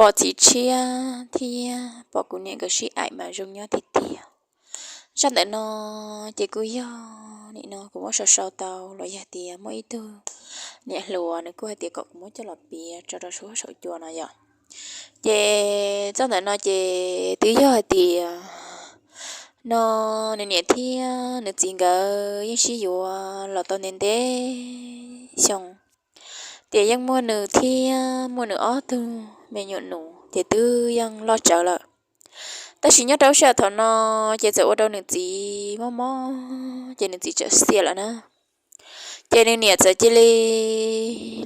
pom txiv tshiab thiab pom kuv niam nkawd sib aim mas zoo nyob tiag tiag. Zaj ntawm no ces kuj yog nim no kuv muab sau sau tau los yog tias muaj ib tug niam hluas nws kuj hais tias kom kuv muab coj los piav tso rau saum huab saum cua no yom. Ces txoj ntawm no ces twb yog hais tias no nws niam thiab nws txiv nkawd yeej sib yuav los tau ntev ntev xyoo, tias yeej muaj nws thiab muaj nws ob tug me nyuam nus ces twb yeej loj tsawv lawm. Tab sis nyob rau lub sij hawm thaum no ces txawm ua rau nws txiv mob mob ces nws txiv txawm xiam lawm na. Ces nws niam txawm cia li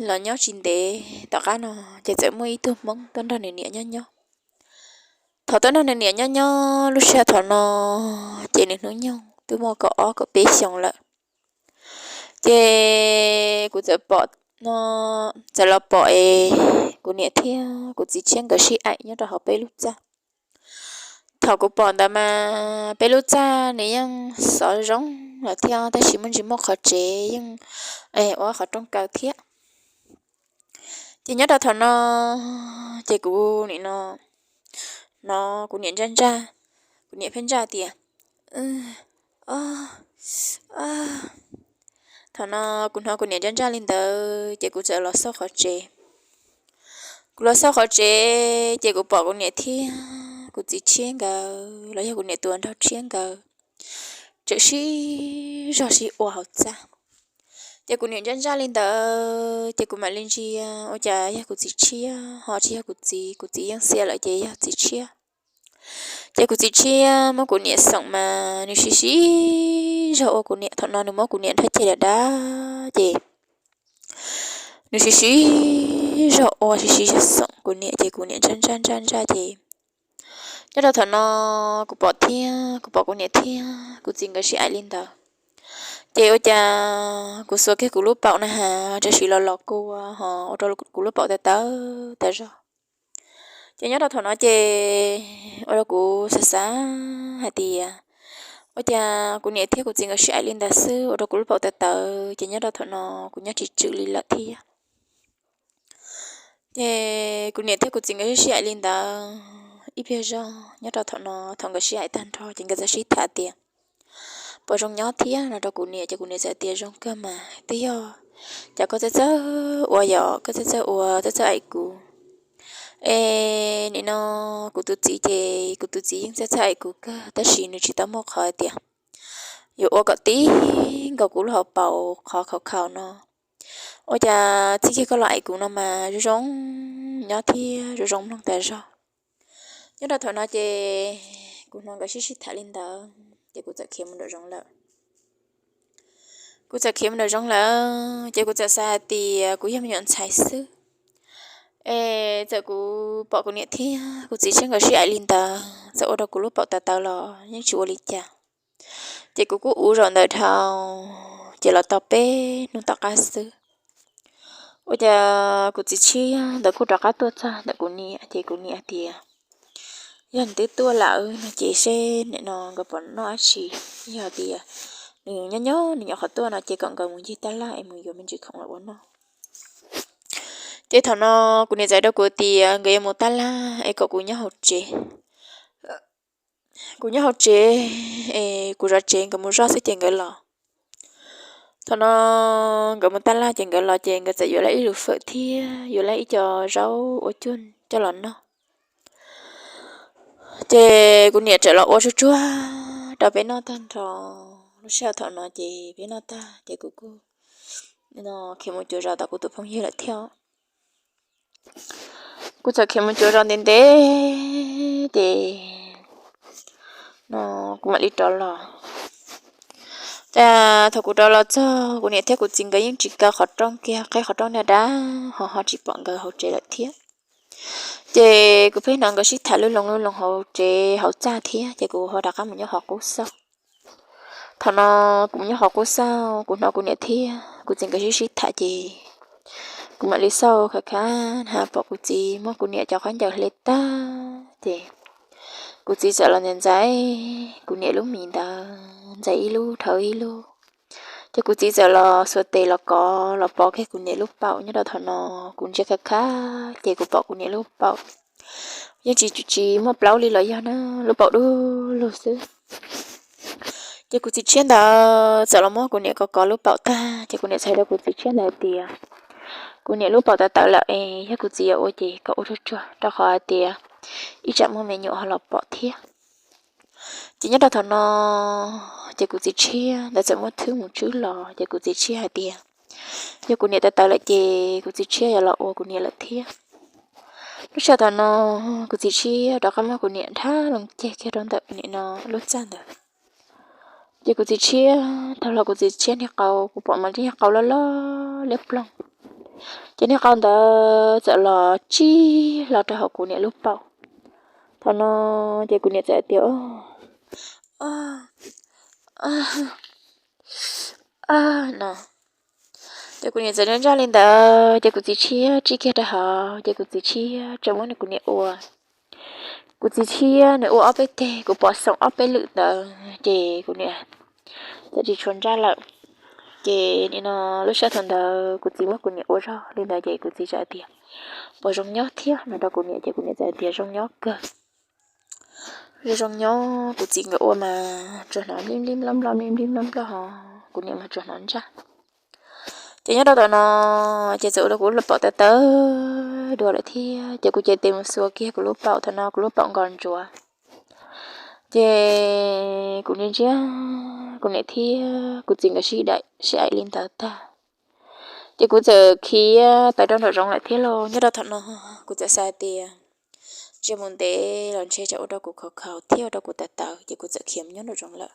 los nyob tsis ntev tom qab no ces txawm muaj ib tug Hmoob tuaj nrog nws niam nyob nyob. Thaum tuaj nrog nws niam nyob nyob lub sij hawm thaum no ces nws hnub nyoog twb muaj kaum ob kaum peb xyoos lawm. Ces kuv txawm pom no, txawm los pom es kuv niam thiab kuv txiv tshiab nkawd sib aim nyob rau hauv peb lub txaj. Thaum kuv pom ntawd mas peb lub txaj nws yeej xov zoo lawm thiab tab sis muaj ntsis muaj qhov tsev yeej ua qhov rooj kaw thiab. Ces nyob rau thaum no ces kuv nim no hnov kuv niam ntsaj ntsaj, kuv niam pheej ntsaj tias, thaum no kuv hnov kuv niam ntsaj ntsaj li ntawd ces kuv txawm los xauj qhov tsev. Kuv los xauj qhov tsev ces kuv pom kuv niam thiab kuv txiv tshiab nkawd los yog kuv niam tus hluas nraug tshiab nkawd tseem sib zog sib ua hauv txaj. Ces kuv niam ntsaj ntsaj li ntawd ces kuv mam li ntsia ua cas yog kuv txiv tshiab ho tsis yog kuv txiv, kuv txiv yeej xiam lawm ces yog txiv tshiab. Ces kuv txiv tshiab muab kuv niam xoom mas nws sib sib zog ua kuv niam, thaum no nws muab kuv niam nrhab ceg lawm dab ces nws sib sib zog ua sib sib zog xoom kuv niam ces kuv niam ntsaj ntsaj ntsaj ntsaj ces nyob rau thaum no kuv pom thiab kuv pom kuv niam thiab kuv txiv nkawd sib aim li ntawd. Ces ua cas kuv xuas kiag kuv lub paum na has tam sim los los kua ho ua rau kuv lub paum tawv tawv tas zog. Ces nyob rau thaum no ces ua rau kuv xav xav hais tias ua cas kuv niam thiab kuv txiv nkawd sib aim li ntawd xwb ua rau kuv lub paum tawv tawv ces nyob rau thaum no kuv nyob tsis tswm li lawm thiab. Ces kuv niam thiab kuv txiv nkawd sib aim li ntawd ib pliag zog nyob rau thaum no thaum nkawd sib aim tag nrho ces nkawd txawm sib tham tias puas zoo nyob thiab no rau kuv niam ces kuv niam txawm tias zoo kawg mas twb yog cas koj txawj txawj ua yom, koj txawj txawj ua txawj txawj aim kuv. Es nim no kuv tus txiv ces kuv tus txiv yeej txawj txawj aim kuv kawg tab sis nws tsis tau muaj qhov tias yuav ua kom tib nkaus kuv lub hauv paus qhov khaus khaus no. Ua cas txij kiag koj los aim kuv no mas zoo zoo nyob thiab zoo zoo mloog tas zog. Nyob rau thaum no ces kuv hnov nkawd sib sib tham li ntawd ces kuv txawm khiav mus nraum zoov lawm. Kuv txawm khiav mus nraum zoov lawm ces kuv txawm xav hais tias kuv yog me nyuam ntxhais xwb es txawm kuv pom kuv niam thiab kuv txiv tshiab nkawd sib aim li ntawd txawm ua rau kuv lub paum tawv tawv los yeej tsis ua li cas. Ces kuv kuj ua zaum ntawd dhau ces los tau peb hnub tom qab xwb ua cas kuv txiv tshiab ntawd kuj rov qab tuaj txog ntawm kuv niam ces kuv niam tias yog nws twb tuaj lawm no ces seb nim no nkawd puas noj dab tsi, yog tias nws nyob nyob nws nyuam qhuav tuaj no ces kom nkawd mus ncig tab laj es mus yuav me ntsis khoom los ua noj. Ces thaum no kuv niam txawm rau kuv tias nkawd yuav mus tab laj es kom kuv nyob hauv tsev. Kuv nyob hauv tsev es kuv zov tsev nkawd mus zov xwb ces nkawd los. Thaum no nkawd mus tab laj ces nkawd los ces nkawd txawm yuav lawm ib lub fawm thiab yuav lawm ib co zaub ua cuag coj los noj. Ces kuv niam txawm los ua tsuag tsuag rau peb noj tag nrho. Lub sij hawm thaum no ces peb noj tag ces kuv kuj khiav mus cuav zos tom kuv tus phooj ywg lawm thiab. Kuv txawm khiav mus cuav zos ntev ntev ces no kuv mam li rov los. Ces thaum kuv rov los txog kuv niam thiab kuv txiv nkawd yeej tsis kaw qhov rooj kiag, qheb qhov rooj dab dab ho ho tsis pom nkawd hauv tsev lawm thiab. Ces kuv pheej hnov nkawd sib tham lub loo lub loo hauv tsev hauv txaj thiab ces kuv ho rov qab mus nyob hauv qub xauj. Thaum no kuv mus nyob hauv qub xauj kuv hnov kuv niam thiab kuv txiv nkawd sib sib tham ces kuv mam li xauj khav khav na pom kuv txiv muab kuv niam cov khaub ncaws hle tag ces kuv txiv txawm los ntxais ntxais kuv niam lub mis ntawd, ntxais ib lub dhau ib lub. Ces kuv txiv txawm los xuas tes los kov los pov kiag kuv niam lub paum. Nyob rau thaum no kuv ntsia khav khav ces kuv pom kuv niam lub paum yeej tsis tsis muaj plaub li los yog na, lub paum dub lug xwb. Ces kuv txiv tshiab ntawd txawm los muab kuv niam kov kov lub paum tag, ces kuv niam txawm hais rau kuv txiv tshiab ntawd hais tias, kuv niam lub paum tawv tawv lawm es yog kuv txiv yuav ua ces kom ua tsuag tsuag, rau qhov hais tias ib tsam muaj me nyuam ho los pom thiab. Ces nyob rau thaum no, ces kuv txiv tshiab ntawd txawm muab thwb mus tswb los, ces kuv txiv tshiab hais tias yog kuv niam tawv tawv lawm ces kuv txiv tshiab yuav los ua kuv niam lawm thiab. Lub sij hawm thaum no, kuv txiv tshiab rov qab muab kuv niam nrhab loo ceg kiag rau ntawm nim no lub txaj ntawd. Ces kuv txiv tshiab, thaum los kuv txiv tshiab niag qau, kuv pom mas niag qau loj loj liab ploog. Ces niag qau ntawd txawm los tsig hlo rau hauv kuv niam lub paum. Thaum no, ces kuv niam txawm hais tias, no. Ces kuv niam txawm ntsaj ntsaj li ntawd, ces kuv txiv tshiab tsig kiag rau hauv, ces kuv txiv tshiab txawm muab kuv niam ua. Kuv txiv tshiab nws ua ob peb teg, kuv pom xoom ob peb lwm ntawd, ces kuv niam txawm tsis tshua ntsaj lawm. Ces nim no lub sij hawm thaum ntawd kuv txiv muab kuv niam ua zog li ntawd, ces kuv txiv txawm hais tias, puas zoo nyob thiab no rau kuv niam, ces kuv niam txawm hais tias zoo nyob kawg. Zoo zoo nyob, kuv txiv nkawd ua mas tsuas hnov nplij nplij nploj nploj, nplij nplij nploj nploj ho kuv niam mas tsuas hnov ntsaj. Ces nyob rau thaum no, ces txawm ua rau kuv lub paum tawv tawv dua lawm thiab, ces kuv cev tes mus xuas kiag kuv lub paum, thaum no kuv lub paum nkos ntsuav. Ces kuv ntsia ntsia kuv niam thiab kuv txiv nkawd sib aim li ntawd tag, ces kuv txawm khiav tawm rau nraum zoov lawm thiab lauj. Nyob rau thaum no, kuv txawm xav tias ntsia mus ntev los ntshe tsam ua rau kuv khaus khaus thiab ua rau kuv tawv tawv, ces kuv txawm khiav mus nyob nraum zoov lawm.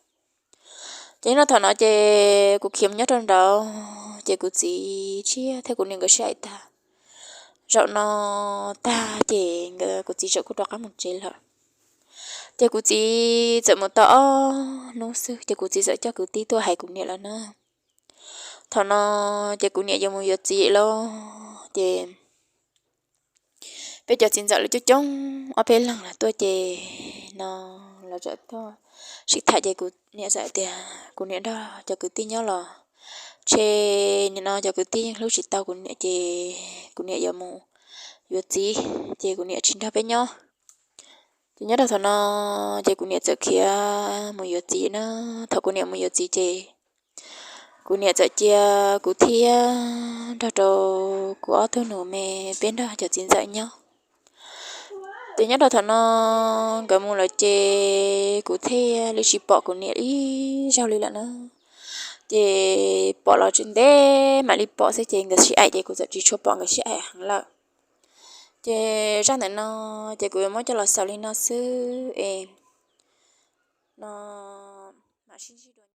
Ces nyob rau thaum no ces kuv khiav mus nyob rau nraud, ces kuv txiv tshiab thiab kuv niam nkawd sib aim tag. Zaum no tag ces nkawd, kuv txiv txawm kuj rov qab mus tsev lawm. Ces kuv txiv txawm mus tau ob hnub xwb, ces kuv txiv txawm coj kwv tij tuaj hais kuv niam lawm na. Thaum no, ces kuv niam yuav mus yuav txiv lawm, ces peb cov txiv ntxawm lawv coob coob ob peb leeg los tuaj, ces no los txawm tuaj sib tham, ces kuv niam txawm tias kuv niam nrog cov kwv tij nyob los, ces nim no cov kwv tij yeej hlub tsis tau kuv niam, ces kuv niam yuav mus yuav txiv, ces kuv niam tsis nrog peb nyob. Ces nyob rau thaum no, ces kuv niam txawm khiav mus yuav txiv na. Thaum kuv niam mus yuav txiv ces kuv niam txawm cia kuv thiab nrog rau kuv ob tug nus me peb nrog cov txiv ntxawm nyob. Ces nyob rau thaum no nkawd mus lawm ces kuv thiaj li tsis pom kuv niam ib zaug li lawm na. Ces pom los tsis ntev mam li pom xwb, ces nkawd sib aim ces kuv txawm tsis tshua pom nkawd sib aim heev lawm. Ces zaj ntawm no ces kuv yuav muab coj los xaus li no xwb es no mam sib ntsib dua.